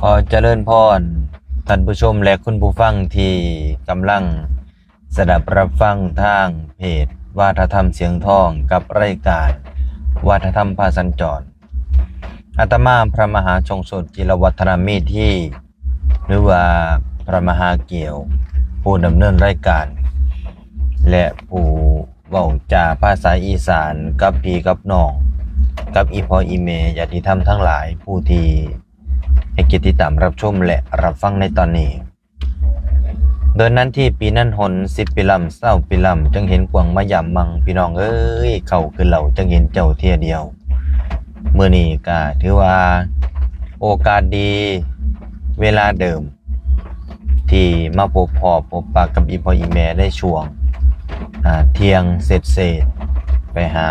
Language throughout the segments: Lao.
ຂໍຈະເລີນພອນທ່ານຜູ້ຊົມ ແລະ ຄຸນຜູ້ຟັງທີ່ກຳລັງສະດັບຮັບຟັງທາງເພຈວາທະທຳສຽງທອງ ກັບລາຍການວາທະທຳພາສັນຈອນ. ອາດຕະມາພະມະຫາຊົງສົດ ຈິລະວັດທະນະເມທີ ຫຼືວ່າພະມະຫາກຽວ ຜູ້ດຳເນີນລາຍການ ແລະ ຜູ້ເວົ້າຈາພາສາອີສານກັບພີ່ກັບນ້ອງ ກັບອີ່ພໍ່ອີ່ແມ່ ຍາດຕິທຳທັງຫຼາຍ ຜູ້ທີ່ໃຫ້ກຽດຕິດຕາມຮັບຊົມ ແລະ ຮັບຟັງໃນຕອນນີ້. ເດີນນັນທີປີນັນຫົນ ສິບປີລຳ ຊາວປີລຳ ຈັ່ງເຫັນກວາງມາຢາມມັ່ງ ພີ່ນ້ອງເອີຍ ເຂົ້າຄືເຫຼົ່າ ຈັ່ງເຫັນເຈົ້າເທື່ອດຽວ. ມື້ນີ້ກະຖືວ່າໂອກາດດີ ເວລາເດີມ ທີ່ມາພົບພໍ້ພົບປະກັບອີ່ພໍ່ອີ່ແມ່ໃນຊ່ວງ ອາ ທ່ຽງເສດໆ ໄປຫາ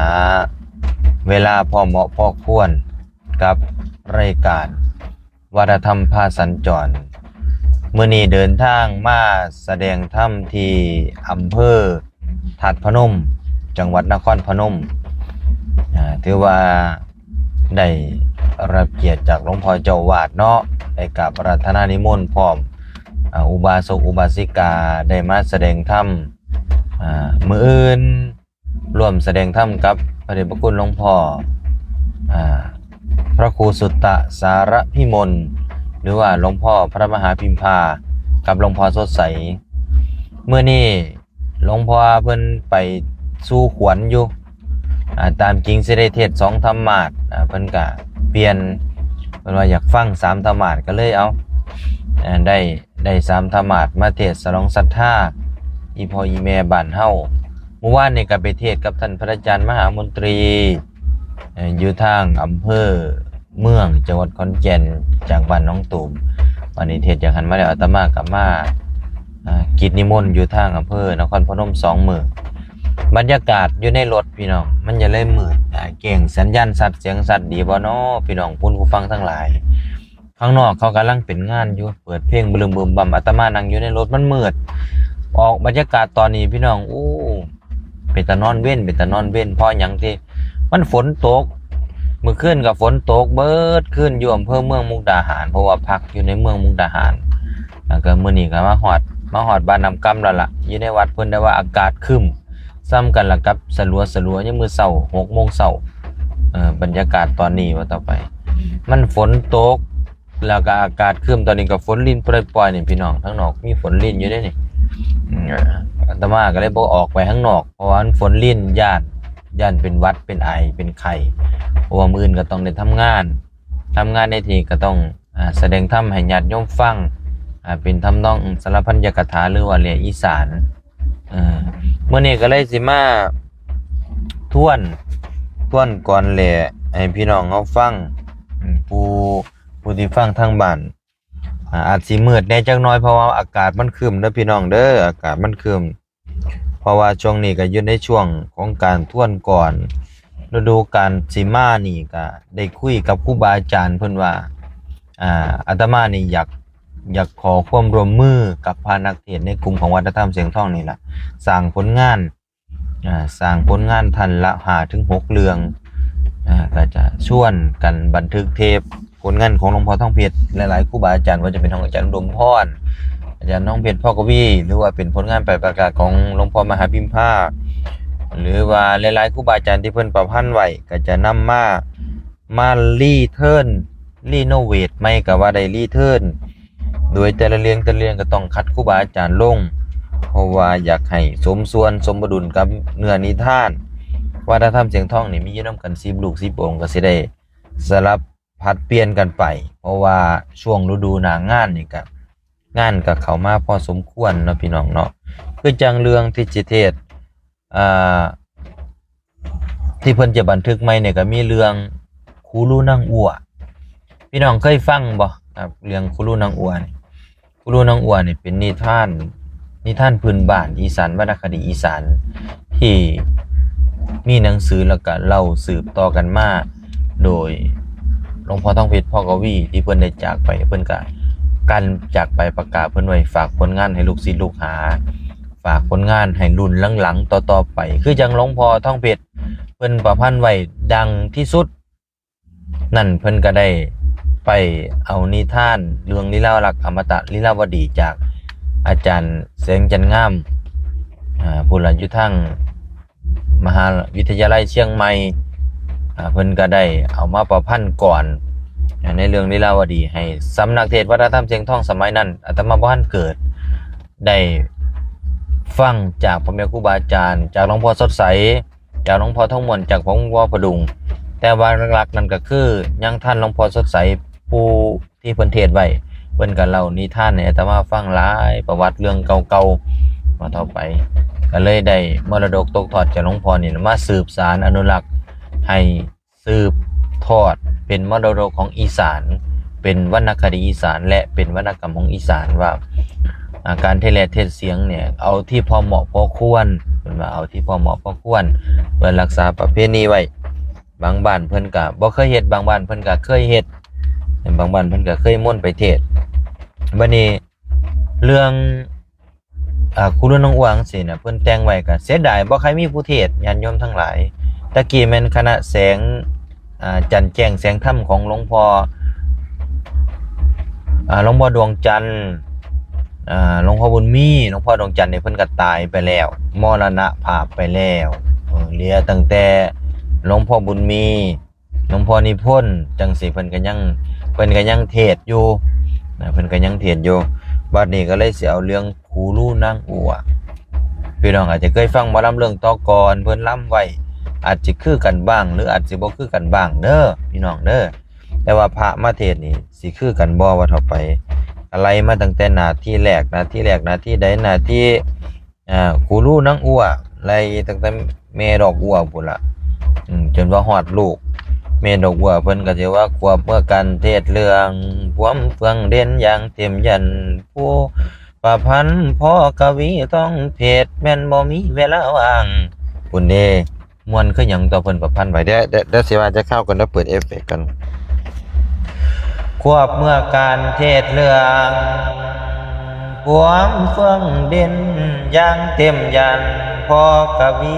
ເວລາພໍເໝາະພໍຄວນກັບລາຍການ ວາທະທຳພາສັນຈອນ. ມື້ນີ້ເດີນທາງມາສະແດງທຳທີ່ອຳເພີທາດພະນົມ ຈັງຫວັດນະຄອນພະນົມ. ອາ ຖືວ່າໄດ້ຮັບກຽດຈາກຫຼວງພໍ່ເຈົ້າອາວາດເນາະ ໄດ້ກາບອາລາທະນານິມົນພ້ອມ ອາ ອຸບາສົກອຸບາສິກາ ໄດ້ມາສະແດງທຳ. ອາ ມື້ອື່ນ ຮ່ວມສະແດງທຳກັບພະເດດພະຄຸນຫຼວງພໍ່ ອາ ພະຄູສຸດຕະ ສາລະພິມົນ ຫຼືວ່າຫຼວງພໍ່ພະມະຫາພິມພາ ກັບຫຼວງພໍ່ສົດໃສ. ມື້ນີ້ຫຼວງພໍ່ເພິ່ນໄປສູ່ຂວັນຢູ່ ອາ ຕາມຈິງຊິໄດ້ເທດສອງທຳມາດ ອາ ເພິ່ນກະປ່ຽນ ເພິ່ນວ່າຢາກຟັງສາມທຳມາດ ກະເລີຍເອົາ ອາ ໄດ້ ໄດ້ສາມທຳມາດມາເທດສະຫຼອງສັດທາອີ່ພໍ່ອີ່ແມ່ບ້ານເຮົາ. ມື້ວານນີ້ກະໄປເທດກັບທ່ານພະອາຈານມະຫາມົນຕີ ເອີ ຢູ່ທາງອຳເພີເມືອງ ຈັງຫວັດຂອນແກ່ນ ຈາກບ້ານໜອງຕູມ. ບາດນີ້ເທດຈາກຫັ້ນມາແລ້ວ ອາດຕະມາກະມາ ອາ ກິດນິມົນຢູ່ທາງອຳເພີນະຄອນພະນົມສອງມື້. ບັນຍາກາດຢູ່ໃນລົດ ພີ່ນ້ອງ ມັນຈະເລີຍມືດ ອາ ແຈ້ງສັນຍານຊັດ ສຽງຊັດດີບໍ່ນໍ ພີ່ນ້ອງຜູ້ຟັງທັງຫຼາຍ? ຂ້າງນອກເຂົາກຳລັງເປັນງານຢູ່ ເປີດເພງບຶມບຶມບຳ ອາດຕະມານັ່ງຢູ່ໃນລົດ ມັນມືດ. ອອກບັນຍາກາດຕອນນີ້ ພີ່ນ້ອງ ໂອ້ ເປັນຕານອນເວັນ ເປັນຕານອນເວັນ ເພາະຫຍັງຕິ ມັນຝົນຕົກ ມື້ຄືນກໍຝົນຕົກເບິດຄືນຢູ່ອຳເພີເມືອງມຸກດາຫານ ເພາະວ່າພັກຢູ່ໃນເມືອງມຸກດາຫານ. ແລ້ວກໍມື້ນີ້ກໍມາຮອດ ມາຮອດບ້ານນ້ຳກຳແລ້ວລະ ຢູ່ໃນວັດເພິ່ນ ແຕ່ວ່າອາກາດຄຶ້ມ ສ່ຳກັນລະກັບສະຫຼວ ສະຫຼວຍາມມື້ເຊົ້າ ຫົກໂມງເຊົ້າ. ເອີ ບັນຍາກາດຕອນນີ້ວ່າຕໍ່ໄປ ມັນຝົນຕົກ ແລ້ວກໍອາກາດຄຶ້ມ ຕອນນີ້ກໍຝົນລິນປ່ອຍໆ ນີ້ພີ່ນ້ອງ ທາງນອກມີຝົນລິນຢູ່ເດ້ນີ້. ເອີ ອາດຕະມາກໍເລີຍບໍ່ອອກໄປຂ້າງນອກ ເພາະວ່າມັນຝົນລິນ ຢ້ານ ຢ້ານເປັນຫວັດ ເປັນໄອ ເປັນໄຂ້ ເພາະວ່າມື້ອື່ນກໍຕ້ອງໄດ້ທຳງານ ທຳງານໃນທີ່ກໍຕ້ອງ ອາ ສະແດງທຳໃຫ້ຍາດໂຍມຟັງ ອາ ເປັນທຳນອງສາລະພັນຍະກະຖາ ຫຼືວ່າແຫຼອີສານ. ເອີ ມື້ນີ້ກໍເລີຍຊິມາທວນ ທວນກ່ອນແຫຼໃຫ້ພີ່ນ້ອງເຮົາຟັງ. ອາ ຜູ້ ຜູ້ທີ່ຟັງທາງບ້ານ ອາ ອາດຊິມືດແດ່ຈັກໜ້ອຍ ເພາະວ່າອາກາດມັນຄຶ້ມເດີພີ່ນ້ອງເດີ ອາກາດມັນຄຶ້ມ. ເພາະວ່າຊ່ວງນີ້ກໍຢູ່ໃນຊ່ວງຂອງການທວນກ່ອນ ລະດູການຊິມານີ້ ກໍໄດ້ຄຸຍກັບຄູບາອາຈານເພິ່ນວ່າ ອາ ອາດຕະມານີ້ຢາກ ຢາກຂໍຄວາມຮ່ວມມືກັບພະນັກເທດໃນກຸ່ມຂອງວັດທະທຳສຽງທອງນີ້ລະ ສ້າງຜົນງານ ອາ ສ້າງຜົນງານທ່ານລະຫ້າເຖິງຫົກເລື່ອງ ອາ ກໍຈະຊວນກັນບັນທຶກເທບ ຜົນງານຂອງຫຼວງພໍ່ທອງເພັດ ຫຼາຍໆຄູບາອາຈານ ບໍ່ວ່າຈະເປັນຂອງອາຈານອຸດົມພອນ ອາຈານທອງເພັດ ພອກະວີ ຫຼືວ່າເປັນຜົນງານໄປປະກາດຂອງຫຼວງພໍ່ມະຫາພິມພາ ຫຼືວ່າຫຼາຍໆຄູບາອາຈານທີ່ເພິ່ນປະພັນໄວ້ ກໍຈະນຳມາ ມາຣີເທີນ ຣີໂນເວດໃໝ່ກໍວ່າໄດ້ ຣີເທີນ ໂດຍແຕ່ລະເລື່ອງແຕ່ລະເລື່ອງກໍຕ້ອງຄັດຄູບາອາຈານລົງ ເພາະວ່າຢາກໃຫ້ສົມສ່ວນສົມບະດຸນກັບເນື້ອນິທານ. ວັດທະນະທຳສຽງທອງນີ້ມີຢູ່ນຳກັນສິບລູກສິບອົງ ກໍຊິໄດ້ສະຫຼັບຜັດປ່ຽນກັນໄປ ເພາະວ່າຊ່ວງລະດູໜ້າງານນີ້ກໍ ງານກໍເຂົ້າມາພໍສົມຄວນເນາະ ພີ່ນ້ອງເນາະ. ຄືຈັ່ງເລື່ອງທີ່ຊິເທດ ອ່າ ທີ່ເພິ່ນຈະບັນທຶກໃໝ່ນີ້ກໍມີເລື່ອງຄູລູນາງອົວ. ພີ່ນ້ອງເຄີຍຟັງບໍ່ຄັບ ເລື່ອງຄູລູນາງອົວນີ້? ຄູລູນາງອົວນີ້ເປັນນິທານ ນິທານພື້ນບ້ານອີສານ ວັນນະຄະດີອີສານ ທີ່ມີໜັງສື ແລ້ວກໍເລົ່າສືບຕໍ່ກັນມາ ໂດຍຫຼວງພໍ່ທອງເພັດ ພອກະວີ ທີ່ເພິ່ນໄດ້ຈາກໄປ ເພິ່ນກໍການຈາກໄປປະກາດເພິ່ນໄວ້ ຝາກຜົນງານໃຫ້ລູກສິດລູກຫາ ຝາກຜົນງານໃຫ້ລຸ້ນຫຼັງໆຕໍ່ໆໄປ ຄືຈັ່ງຫຼວງພໍ່ທອງເພັດເພິ່ນປະພັນໄວ້ດັງທີ່ສຸດນັ້ນ ເພິ່ນກໍໄດ້ ໄປເອົານິທານເລື່ອງລີລາລັກອະມະຕະລີລາວະດີຈາກອາຈານແສງຈັນງາມ ອາ ຜູ້ລະຢູ່ທາງມະຫາວິທະຍາໄລຊຽງໃໝ່ ອາ ເພິ່ນກໍໄດ້ເອົາມາປະພັນກອນ ອາ ໃນເລື່ອງລີລາວະດີໃຫ້ສຳນັກເທດວັດທະນະທຳຊຽງທອງສະໄໝນັ້ນ ອາດຕະມາບໍ່ທັນເກີດ ໄດ້ຟັງຈາກພໍ່ແມ່ຄູບາອາຈານ ຈາກຫຼວງພໍ່ສົດໃສ ຈາກຫຼວງພໍ່ທອງມ່ວນ ຈາກພໍ່ ພໍ່ພະດຸງ ແຕ່ວ່າຫຼັກໆນັ້ນກໍຄືຍັງທັນຫຼວງພໍ່ສົດໃສຜູ້ທີ່ເພິ່ນເທດໄວ້ ເພິ່ນກໍເລົ່ານິທານໃຫ້ອາດຕະມາຟັງຫຼາຍ ປະຫວັດເລື່ອງເກົ່າໆ ມາຕໍ່ໄປ ກໍເລີຍໄດ້ມໍລະດົກຕົກທອດຈາກຫຼວງພໍ່ນີ້ລະ ມາສືບສານອະນຸລັກໃຫ້ ສືບທອດເປັນມໍລະດົກຂອງອີສານ ເປັນວັນນະຄະດີອີສານ ແລະ ເປັນວັນນະກຳຂອງອີສານວ່າ ອາ ການເທດແລດເທດສຽງນີ້ ເອົາທີ່ພໍເໝາະພໍຄວນ ເພິ່ນວ່າເອົາທີ່ພໍເໝາະພໍຄວນ ເພື່ອຮັກສາປະເພນີໄວ້. ບາງບ້ານເພິ່ນກະບໍ່ເຄີຍເຮັດ ບາງບ້ານເພິ່ນກະເຄີຍເຮັດ ບາງບ້ານເພິ່ນກະເຄີຍມົນໄປເທດ. ບັດນີ້ເລື່ອງ ອາ ຄູລຸນາງອວງຊີ້ນະ ເພິ່ນແຕ່ງໄວ້ກະເສຍດາຍ ບໍ່ໃຄ່ມີຜູ້ເທດ ຍາດໂຍມທັງຫຼາຍ. ຕະກີ້ແມ່ນຄະນະແສງ ອາ ຈັນແຈ້ງແສງທຳຂອງຫຼວງພໍ່ ອາ ຫຼວງພໍ່ດວງຈັນ ອາ ຫຼວງພໍ່ບຸນມີ ຫຼວງພໍ່ດວງຈັນນີ້ເພິ່ນກໍຕາຍໄປແລ້ວ ມໍລະນະພາບໄປແລ້ວ ເອີ ເຫຼືອຕັ້ງແຕ່ຫຼວງພໍ່ບຸນມີ ຫຼວງພໍ່ນິພົນ ຈັ່ງຊີ້ ເພິ່ນກໍຍັງ ເພິ່ນກໍຍັງເທດຢູ່ນະ ເພິ່ນກໍຍັງເທດຢູ່. ບັດນີ້ກໍເລີຍຊິເອົາເລື່ອງຄູລຸນາງອວງ ພີ່ນ້ອງອາດຈະເຄີຍຟັງໝໍລຳເລື່ອງຕໍ່ກ່ອນ ເພິ່ນລຳໄວ້ ອາດຊິຄືກັນບ້າງ ຫຼື ອາດຊິບໍ່ຄືກັນບ້າງເດີ ພີ່ນ້ອງເດີ. ແຕ່ວ່າພະມາເທດນີ້ຊິຄືກັນບໍ່ ວ່າເທົ່າໄປ ໄລ່ມາຕັ້ງແຕ່ໜ້າທີແລກ ໜ້າທີແລກ ໜ້າທີໃດ ໜ້າທີ ອ່າ ກູຣູນາງອົວ ໄລ່ຕັ້ງແຕ່ແມ່ດອກບົວພຸ້ນລະ ອືມ ຈົນວ່າຮອດລູກ ແມ່ດອກບົວເພິ່ນກໍຊິວ່າ ຄວບເມື່ອການເທດເລື່ອງ ຄວາມເຟື່ອງເດັ່ນຢ່າງເຕັມຢັນ ຜູ້ປະພັນພໍ່ກະວີທອງເພັດ ແມ່ນບໍ່ມີເວລາວ່າງ ພຸ້ນເດ້. ມ່ວນຄືຫຍັງຕົວະ ເພິ່ນປະພັນໄວ້ ດຽວ ດຽວ ດຽວຊິວ່າຈັກຄາວກ່ອນ ດຽວເປີດເອຟເຟັກກ່ອນ. ຄວບເມື່ອການເທດເລື່ອງ ຄວາມເຟື່ອງເດັ່ນຢ່າງເຕັມຢັນ ພໍ່ກະວີ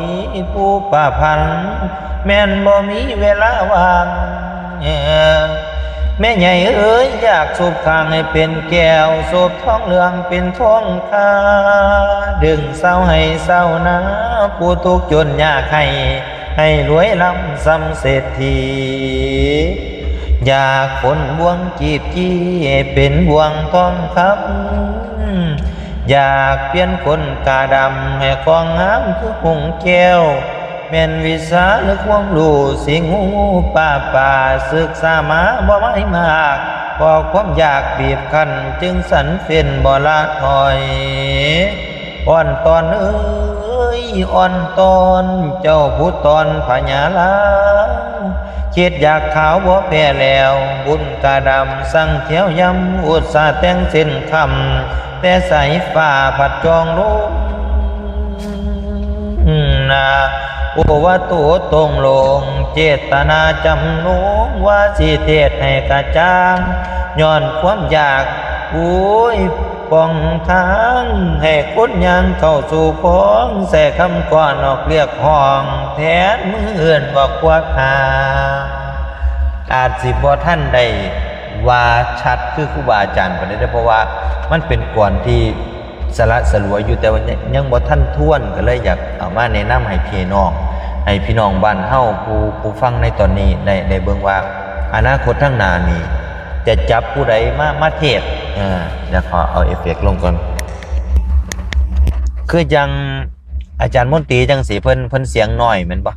ຜູ້ປະພັນ ແມ່ນບໍ່ມີເວລາວ່າງ. ແມ່ໃຫຍ່ເອີຍ ຢາກສູບຂ້າງໃຫ້ເປັນແກ້ວ ສູບທອງເຫຼືອງເປັນທອງຄາ ດຶງຊາວໄຮ່ຊາວນາ ຜູ້ທຸກຈົນຍາກໄຮ້ ໃຫ້ລວຍລ້ຳສ່ຳເສດຖີ ຢາກຝົນບ່ວງກີບຈີ່ ເປັນບ່ວງທອງຄຳ ຢາກປ່ຽນຄົນກາດຳ ໃຫ້ຄອງງາມຄືຫົງແກ້ວ ແມ່ນວິຊາ ຫຼື ຄວາມຮູ້ ສິງຫູປ່າປ່າ ສຶກສາມາບໍ່ໝາຍມາກ ເພາະຄວາມຢາກບີບຄັ້ນ ຈຶ່ງສັນເຟັນບໍ່ລະຖອຍ. ອ້ອນຕອນເອີຍ ອ້ອນຕອນ ເຈົ້າຜູ້ຕ້ອນພະຍາລາວ ຄິດຢາກຂາວບໍ່ແພ້ແລ້ວ ບຸນກາດຳສັ່ງແຖວຢຳ ອຸດສາແຕ່ງເສັ້ນຄຳ ແຕ່ສາຍຟ້າພັດຈ່ອງລົງໜ້າ ໂອວາໂຕຕົງລົງ ເຈດຕະນາຈຳນົງ ວ່າຊິເທດໃຫ້ກະຈ່າງ ຍ້ອນຄວາມຢາກ ໂອ້ຍ ປ່ອງທາງໃຫ້ຄົນຍ່າງເຂົ້າສູ່ຂອງ ໃສ່ຄຳກອນອອກລຽກຮ້ອງແທນມື້ເອີ້ນວ່າຄວບຫາ. ອາດຊິບໍ່ທັນໄດ້ວ່າຊັດຄືຄູບາອາຈານປານໃດເດີ ເພາະວ່າມັນເປັນກອນທີ່ສະຫຼະສະຫຼວຍຢູ່ ແຕ່ວ່າຍັງ ຍັງບໍ່ທັນທວນ ກໍເລີຍຢາກເອົາມາແນະນຳໃຫ້ພີ່ນ້ອງ ໃຫ້ພີ່ນ້ອງບ້ານເຮົາ ຜູ້ ຜູ້ຟັງໃນຕອນນີ້ໄດ້ ໄດ້ເບິ່ງວ່າ ອະນາຄົດທາງໜ້ານີ້ ຈະຈັບຜູ້ໃດມາ ມາເທດ ເອີ ດຽວຂໍເອົາເອຟເຟັກລົງກ່ອນ ຄືຈັ່ງອາຈານມົນຕີຈັ່ງຊີ້ ເພິ່ນ ເພິ່ນສຽງນ້ອຍແມ່ນບໍ່?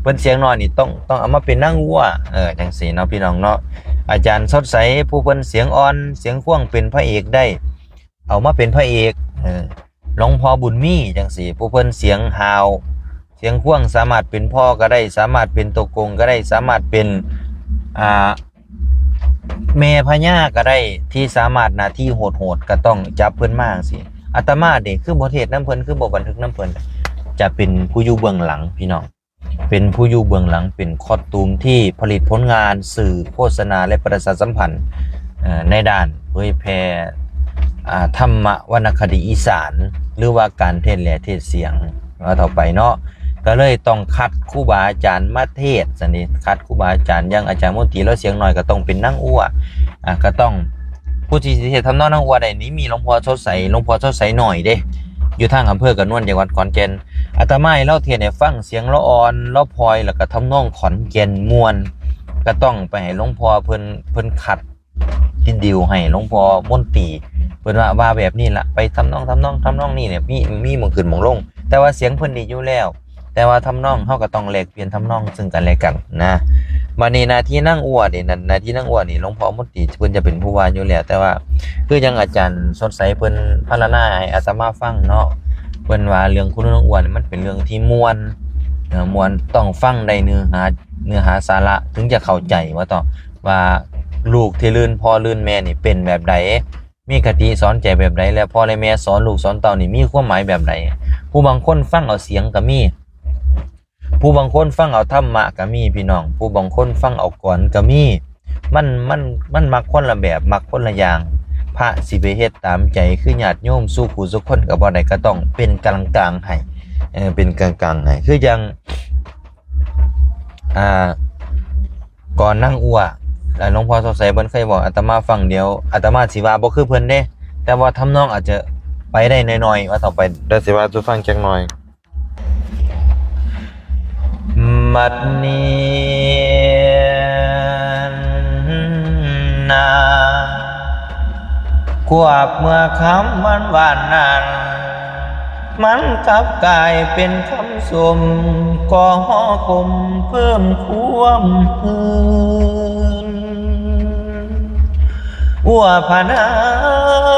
ເພິ່ນສຽງນ້ອຍນີ້ຕ້ອງ ຕ້ອງເອົາມາເປັນນາງວັວ ເອີ ຈັ່ງຊີ້ເນາະ ພີ່ນ້ອງເນາະ. ອາຈານສົດໃສ ຜູ້ເພິ່ນສຽງອ່ອນ ສຽງຄວາງເປັນພະເອກໄດ້ ເອົາມາເປັນພະເອກ ເອີ ຫຼວງພໍ່ບຸນມີຈັ່ງຊີ້ ຜູ້ເພິ່ນສຽງຫ້າວ ສຽງຄວາງ ສາມາດເປັນພໍ່ກໍໄດ້ ສາມາດເປັນຕົວໂກງກໍໄດ້ ສາມາດເປັນ ອ່າ ແມ່ພະຍາກໍໄດ້ ທີ່ສາມາດໜ້າທີ່ໂຫດໆ ກໍຕ້ອງຈັບເພິ່ນມາຈັ່ງຊີ້. ອາດຕະມາເດ ຄືບໍ່ເທດນຳເພິ່ນ ຄືບໍ່ບັນທຶກນຳເພິ່ນ ຈະເປັນຜູ້ຢູ່ເບື້ອງຫຼັງ ພີ່ນ້ອງ ເປັນຜູ້ຢູ່ເບື້ອງຫຼັງ ເປັນຄອສຕູມທີ່ຜະລິດຜົນງານ ສື່ໂຄສະນາ ແລະ ປະຊາສຳພັນ ເອີ ໃນດ້ານເຜີຍແຜ່ ອ່າ ທຳມະວັນນະຄະດີອີສານ ຫຼືວ່າການເທດແລເທດສຽງ ວ່າເທົ່າໄປເນາະ. ກໍເລີຍຕ້ອງຄັດຄູບາອາຈານມາເທດຊັ້ນເດ. ຄັດຄູບາອາຈານ ຢ່າງອາຈານມົນຕີລາວສຽງໜ້ອຍ ກໍຕ້ອງເປັນນາງອົວ ອ່າ ກໍຕ້ອງ ຜູ້ທີ່ຊິເທດທຳນອງນາງອົວໄດ້ນີ້ ມີຫຼວງພໍ່ສົດໃສ ຫຼວງພໍ່ສົດໃສໜ້ອຍເດ້ ຢູ່ທາງອຳເພີກະນວນ ຈັງຫວັດຂອນແກ່ນ. ອາດຕະມາໃຫ້ລາວເທດໃຫ້ຟັງ ສຽງລາວອ່ອນ ລາວຜ່ອຍ ແລ້ວກໍທຳນອງຂອນແກ່ນມ່ວນ ກໍຕ້ອງໄປໃຫ້ຫຼວງພໍ່ເພິ່ນ ເພິ່ນຄັດ ດິນດິວໃຫ້ຫຼວງພໍ່ມົນຕີ ເພິ່ນວ່າ ວ່າແບບນີ້ລະ ໄປທຳນອງ ທຳນອງ ທຳນອງນີ້ແຫຼະ ມີ ມີໝ່ອງຂຶ້ນໝ່ອງລົງ ແຕ່ວ່າສຽງເພິ່ນດີຢູ່ແລ້ວ ແຕ່ວ່າທຳນອງເຮົາກໍຕ້ອງແລກປ່ຽນທຳນອງເຊິ່ງກັນແລະກັນນະ. ບາດນີ້ໜ້າທີ່ນາງອົວນີ້ ໜ້າທີ່ນາງອົວນີ້ ຫຼວງພໍ່ມົນຕີເພິ່ນຈະເປັນຜູ້ວ່າຢູ່ແລ້ວ ແຕ່ວ່າຄືຈັ່ງອາຈານສົດໃສເພິ່ນພັນລະນາໃຫ້ອາດຕະມາຟັງເນາະ ເພິ່ນວ່າເລື່ອງຄູນາງອົວນີ້ ມັນເປັນເລື່ອງທີ່ມ່ວນ ເອີ ມ່ວນ ຕ້ອງຟັງໄດ້ເນື້ອຫາ ເນື້ອຫາສາລະ ເຖິງຈະເຂົ້າໃຈ ວ່າຕໍ່ ວ່າລູກທີ່ລື່ນພໍ່ລື່ນແມ່ນີ້ເປັນແບບໃດ ມີຄະຕິສອນໃຈແບບໃດ ແລະ ພໍ່ແລະແມ່ສອນລູກສອນເຕົ້ານີ້ມີຄວາມໝາຍແບບໃດ. ຜູ້ບາງຄົນຟັງເອົາສຽງກໍມີ ຜູ້ບາງຄົນຟັງເອົາທຳມະກໍມີ ພີ່ນ້ອງ ຜູ້ບາງຄົນຟັງເອົາກອນກໍມີ ມັນ ມັນ ມັນມັກຄົນລະແບບ ມັກຄົນລະຢ່າງ. ພະຊິໄປເຮັດຕາມໃຈຄືຍາດໂຍມສູ່ຜູ້ສູ່ຄົນກໍບໍ່ໄດ້ ກໍຕ້ອງເປັນກາງໆໃຫ້ ເອີ ເປັນກາງໆໃຫ້ ຄືຈັ່ງ ອ່າ ກ່ອນນາງອົວ ຫຼວງພໍ່ສົດໃສເພິ່ນເຄີຍບອກອາດຕະມາຟັງ ດຽວອາດຕະມາຊິວ່າບໍ່ຄືເພິ່ນເດ້ ແຕ່ວ່າທຳນອງອາດຈະໄປໄດ້ໜ້ອຍໆ ວ່າຕໍ່ໄປ ດຽວຊິວ່າສູ່ຟັງຈັກໜ່ອຍ. ບັດນີ້ນາ ກວບເມື່ອຄຳອັນຫວານນັ້ນ ມັນກັບກາຍເປັນຄຳຊົມ ກໍຫໍ່ກົມເພີ່ມຄວາມຮືນ. ອົວພະນາ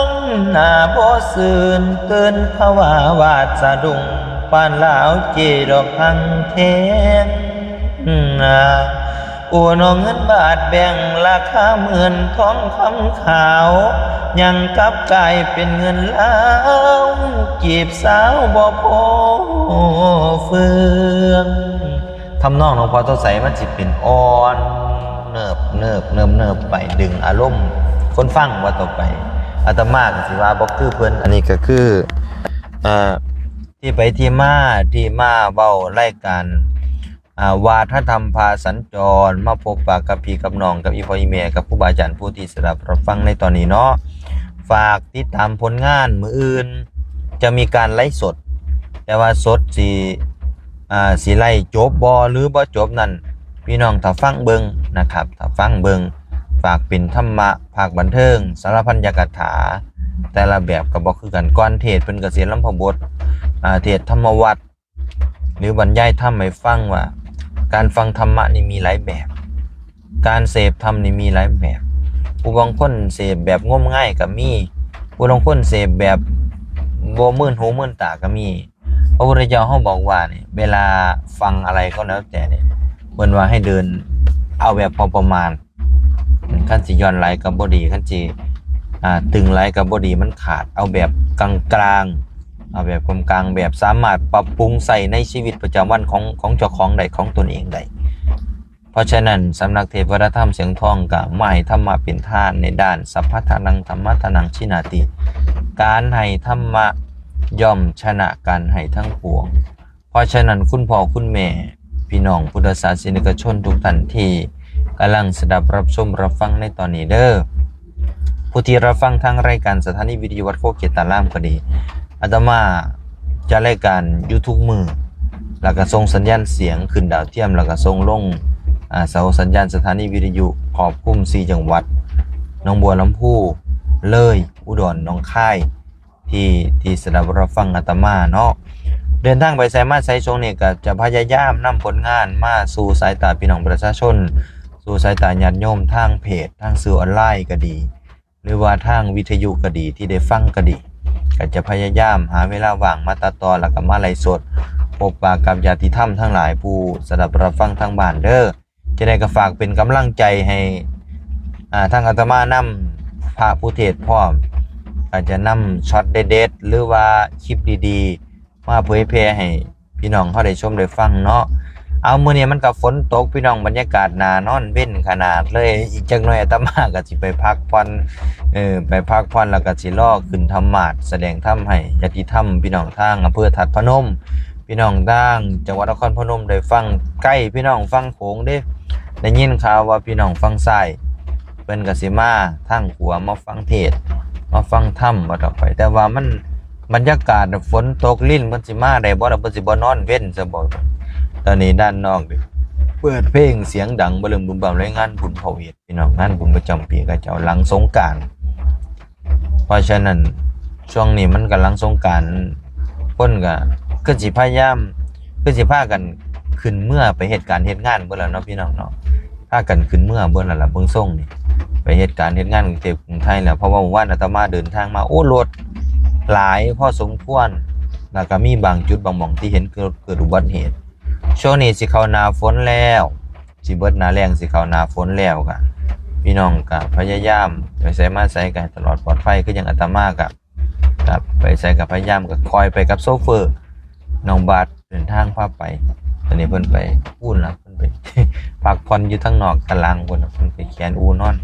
ງໜ້າບໍ່ຊື່ນ ຕື່ນພະວາວາດສະດຸ້ງ ປານລາວເຈດອກຮັງແທງ. ໂອ້ ນ້ອງເງິນບາດແບ່ງລາຄາໝື່ນ ທອງຄຳຂາວ ຍັງກັບກາຍເປັນເງິນລາວ ກີບຊາວບໍ່ພໍເຟືອງ. ທຳນອງຫຼວງພໍ່ສົດໃສມັນຊິເປັນອ່ອນເນີບໆ ເນີບໆ ໄປດຶງອາລົມຄົນຟັງ ວ່າຕໍ່ໄປອາດຕະມາກໍຊິວ່າບໍ່ຄືເພິ່ນ. ອັນນີ້ກໍຄື ເອີ ທີ່ໄປທີ່ມາ ທີ່ມາເວົ້າລາຍການ ອ່າ ວາທະທຳພາສັນຈອນ ມາພົບປະກັບພີ່ກັບນ້ອງ ກັບອີ່ພໍ່ອີ່ແມ່ ກັບຄູບາອາຈານຜູ້ທີ່ສະດັບຮັບຟັງໃນຕອນນີ້ເນາະ. ຝາກຕິດຕາມຜົນງານ ມື້ອື່ນຈະມີການໄລຟ໌ສົດ ແຕ່ວ່າສົດຊິ ອ່າ ຊິໄລຟ໌ຈົບບໍ່ ຫຼື ບໍ່ຈົບນັ້ນ ພີ່ນ້ອງຖ້າຟັງເບິ່ງນະຄັບ ຖ້າຟັງເບິ່ງ. ຝາກເປັນທຳມະພາກບັນເທີງ ສາລະພັນຍາກະຖາ ແຕ່ລະແບບກໍບໍ່ຄືກັນ. ກ່ອນເທດເພິ່ນກໍຊິລຳພະບົດ ອ່າ ເທດທຳມະວັດ ຫຼື ບັນຍາຍທຳໃຫ້ຟັງວ່າ ການຟັງທຳມະນີ້ມີຫຼາຍແບບ ການເສບທຳນີ້ມີຫຼາຍແບບ. ຜູ້ບາງຄົນເສບແບບງົມງາຍກໍມີ ຜູ້ລາງຄົນເສບແບບບໍ່ມື່ນຫູມື່ນຕາກໍມີ. ພະພຸດທະເຈົ້າເຮົາບອກວ່ານີ້ ເວລາຟັງອະໄລກໍແລ້ວແຕ່ນີ້ ເພິ່ນວ່າໃຫ້ເດີນເອົາແບບພໍປະມານ. ຄັນຊິຢ່ອນຫຼາຍກໍບໍ່ດີ ຄັນຊິ ອ່າ ຕຶງຫຼາຍກໍບໍ່ດີ ມັນຂາດ. ເອົາແບບກາງໆ ເອົາແບບກາງໆ ແບບສາມາດປັບປຸງໃຊ້ໃນຊີວິດປະຈຳວັນຂອງ ຂອງເຈົ້າຂອງໄດ້ ຂອງຕົນເອງໄດ້. ເພາະສະນັ້ນ ສຳນັກເທດວະດາທຳສຽງທອງກໍມາໃຫ້ທຳມະເປັນທານໃນດ້ານ ສັບພະທານັງ ທຳມະທານັງ ຊິນາຕິ ການໃຫ້ທຳມະຍ່ອມຊະນະການໃຫ້ທັງປວງ. ເພາະສະນັ້ນ ຄຸນພໍ່ຄຸນແມ່ ພີ່ນ້ອງພຸດທະສາສະນິກະຊົນທຸກທ່ານທີ່ກຳລັງສະດັບຮັບຊົມຮັບຟັງໃນຕອນນີ້ເດີ ຜູ້ທີ່ຮັບຟັງທາງລາຍການສະຖານີວິທະຍຸວັດໂຄເຂດຕາລາມກໍດີ ອາດຕະມາຈັດລາຍການຢູ່ທຸກມື້ ແລ້ວກໍສົ່ງສັນຍານສຽງຂຶ້ນດາວທຽມ ແລ້ວກໍສົ່ງລົງ ອາ ເສົາສັນຍານສະຖານີວິທະຍຸຄອບຄຸມສີ່ຈັງຫວັດ ໜອງບົວລຳພູ, ເລີຍ, ອຸດອນ, ໜອງຄາຍ ທີ່ ທີ່ສະດັບຮັບຟັງອາດຕະມາເນາະ. ເດີນທາງໄປໃສມາໃສຊ່ວງນີ້ ກໍຈະພະຍາຍາມນຳຜົນງານມາສູ່ສາຍຕາພີ່ນ້ອງປະຊາຊົນ ສູ່ສາຍຕາຍາດໂຍມທາງເພຈ ທາງສື່ອອນລາຍກໍດີ ຫຼືວ່າທາງວິທະຍຸກໍດີ ທີ່ໄດ້ຟັງກໍດີ ກໍຈະພະຍາຍາມຫາເວລາວ່າງມາຕັດຕໍ່ ແລ້ວກໍມາໄລຟ໌ສົດ ພົບປະກັບຍາດຕິທຳທັງຫຼາຍຜູ້ສະດັບຮັບຟັງທາງບ້ານເດີ. ຈັ່ງໃດກໍຝາກເປັນກຳລັງໃຈໃຫ້ ອ່າ ທາງອາດຕະມານຳ ພະຜູ້ເທດພ້ອມ ອາດຈະນຳຊັອດເດັດໆ ຫຼືວ່າຄລິບດີໆ ມາເຜີຍແຜ່ໃຫ້ພີ່ນ້ອງເຮົາໄດ້ຊົມໄດ້ຟັງເນາະ. ເອົາ ມື້ນີ້ມັນກໍຝົນຕົກ ພີ່ນ້ອງ ບັນຍາກາດໜ້ານອນເວັນຂະໜາດເລີຍ. ອີກຈັກໜ້ອຍອາດຕະມາກໍຊິໄປພັກຜ່ອນ ເອີ ໄປພັກຜ່ອນ ແລ້ວກໍຊິລໍຂຶ້ນທຳມາດ ສະແດງທຳໃຫ້ຍາດຕິທຳ ພີ່ນ້ອງທາງອຳເພີທາດພະນົມ ພີ່ນ້ອງທາງຈັງຫວັດນະຄອນພະນົມໄດ້ຟັງໃກ້ ພີ່ນ້ອງຝັ່ງໂຂງເດ້ ໄດ້ຍິນຂ່າວວ່າພີ່ນ້ອງຝັ່ງຊ້າຍ ເພິ່ນກໍຊິມາທາງຂວາມາຟັງເທດ ມາຟັງທຳວ່າຕໍ່ໄປ ແຕ່ວ່າມັນ ບັນຍາກາດຝົນຕົກລິນ ເພິ່ນຊິມາໄດ້ບໍ່ລະ ເພິ່ນຊິບໍ່ນອນເວັນຊະບໍ່? ຕອນນີ້ດ້ານນອກນີ້ເປີດເພງສຽງດັງບຶມບຶມບຳ ລາຍງານບຸນເຜົາເຫດ ພີ່ນ້ອງ ງານບຸນປະຈຳປີເຂົາເຈົ້າຫຼັງສົງການ. ເພາະສະນັ້ນ ຊ່ວງນີ້ມັນກຳລັງສົງການ ຄົນກໍຄືຊິພະຍາຍາມ ຄືຊິພາກັນຂຶ້ນເມືອໄປເຮັດການເຮັດງານເບິດແລ້ວເນາະ ພີ່ນ້ອງເນາະ. ພາກັນຂຶ້ນເມືອເບິດແລ້ວລະ ເບິ່ງຊົງນີ້ ໄປເຮັດການເຮັດງານກຸງເທບກຸງໄທແລ້ວ. ເພາະວ່າມື້ວານອາດຕະມາເດີນທາງມາ ໂອ້ ລົດຫຼາຍພໍສົມຄວນ ແລ້ວກໍມີບາງຈຸດບາງໝ່ອງທີ່ເຫັນເກີດ ເກີດອຸບັດເຫດ. ຊ່ວງນີ້ຊິເຂົ້າໜ້າຝົນແລ້ວ ຊິເບິດໜ້າແລ້ງ ຊິເຂົ້າໜ້າຝົນແລ້ວ ກະ ພີ່ນ້ອງກະພະຍາຍາມໄປໃສມາໃສກະໃຫ້ຕະຫຼອດປອດໄພ ຄືຫຍັງອາດຕະມາກະ ກັບໄປໃສກໍພະຍາຍາມ ກໍຄ່ອຍໄປກັບໂຊເຟີ ນ້ອງບາດເດີນທາງພາໄປ. ຕອນນີ້ເພິ່ນໄປປູນລະ ເພິ່ນໄປພັກຜ່ອນຢູ່ທາງນອກຕາລາງພຸ້ນ ເພິ່ນໄປແຂນອູ່ນອນ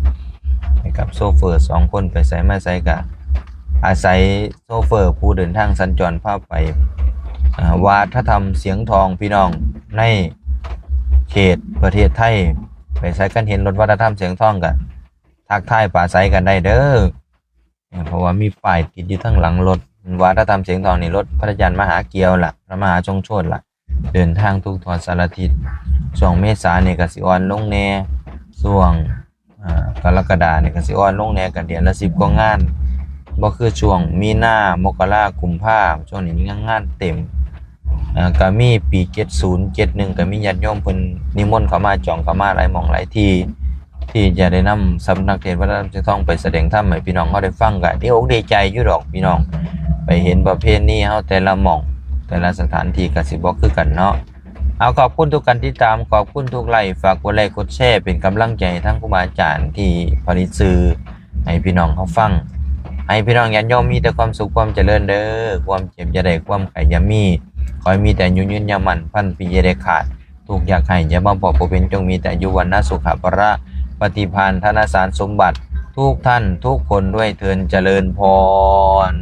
ໃຫ້ກັບໂຊເຟີສອງຄົນ ໄປໃສມາໃສກໍອາໄສໂຊເຟີຜູ້ເດີນທາງສັນຈອນພາໄປ. ອາ ວັດທະນະທຳສຽງທອງ ພີ່ນ້ອງ ໃນເຂດປະເທດໄທ ໄປໃສຄັນເຫັນລົດວັດທະນະທຳສຽງທອງກໍທັກທາຍປາໄສກັນໄດ້ເດີ. ເພາະວ່າມີປ້າຍຕິດຢູ່ທາງຫຼັງລົດ ວ່າຖ້າຕາມສຽງທອງນີ້ ລົດພະອາຈານມະຫາກ່ຽວລະ ພະມະຫາຊົງໂຊດລະ ເດີນທາງທຸກທົ່ວສາລະທິດ. ຊ່ວງເມສານີ້ກໍຊິອ່ອນລົງແດ່ ຊ່ວງ ອາ ກໍລະກະດານີ້ກໍຊິອ່ອນລົງແດ່ ກໍເດືອນລະສິບກວ່າງານ ບໍ່ຄືຊ່ວງມີນາ ມົກກະລາ ກຸມພາ ຊ່ວງນີ້ງານ ງານເຕັມ. ອາ ກໍມີປີເຈັດສູນ ເຈັດໜຶ່ງ ກໍມີຍາດໂຍມເພິ່ນນິມົນເຂົ້າມາ ຈອງເຂົ້າມາຫຼາຍໝ່ອງຫຼາຍທີ່ ທີ່ຈະໄດ້ນຳສຳນັກເທດວັດທະນະທຳສຽງທອງໄປສະແດງທຳໃຫ້ພີ່ນ້ອງເຮົາໄດ້ຟັງ ກໍດີອົກດີໃຈຢູ່ດອກພີ່ນ້ອງ. ໄປເຫັນປະເພນີເຮົາແຕ່ລະໝ່ອງ ແຕ່ລະສະຖານທີ່ກໍຊິບໍ່ຄືກັນເນາະ. ເອົາ ຂອບຄຸນທຸກການຕິດຕາມ ຂອບຄຸນທຸກໄລ ຝາກກົດໄລກົດແຊ ເປັນກຳລັງໃຈໃຫ້ທາງຄູບາອາຈານທີ່ຜະລິດສື່ໃຫ້ພີ່ນ້ອງເຮົາຟັງ ໃຫ້ພີ່ນ້ອງຍາດໂຍມມີແຕ່ຄວາມສຸກຄວາມຈະເລີນເດີ. ຄວາມເຈັບຢ່າໄດ້ ຄວາມໄຂ້ຢ່າມີ ຂໍໃຫ້ມີແຕ່ອາຍຸຍືນຍາວໝັ້ນ ພັນປີຢ່າໄດ້ຂາດ ທຸກຢາກໄຫ້ຢ່າມາພໍ້ຜູ້ເປັນ ຈົ່ງມີແຕ່ອາຍຸວັນນະສຸຂະພະລະ ປະຕິພານທະນະສານສົມບັດ ທຸກທ່ານທຸກຄົນດ້ວຍເທີ້ນ ຈະເລີນພອນ.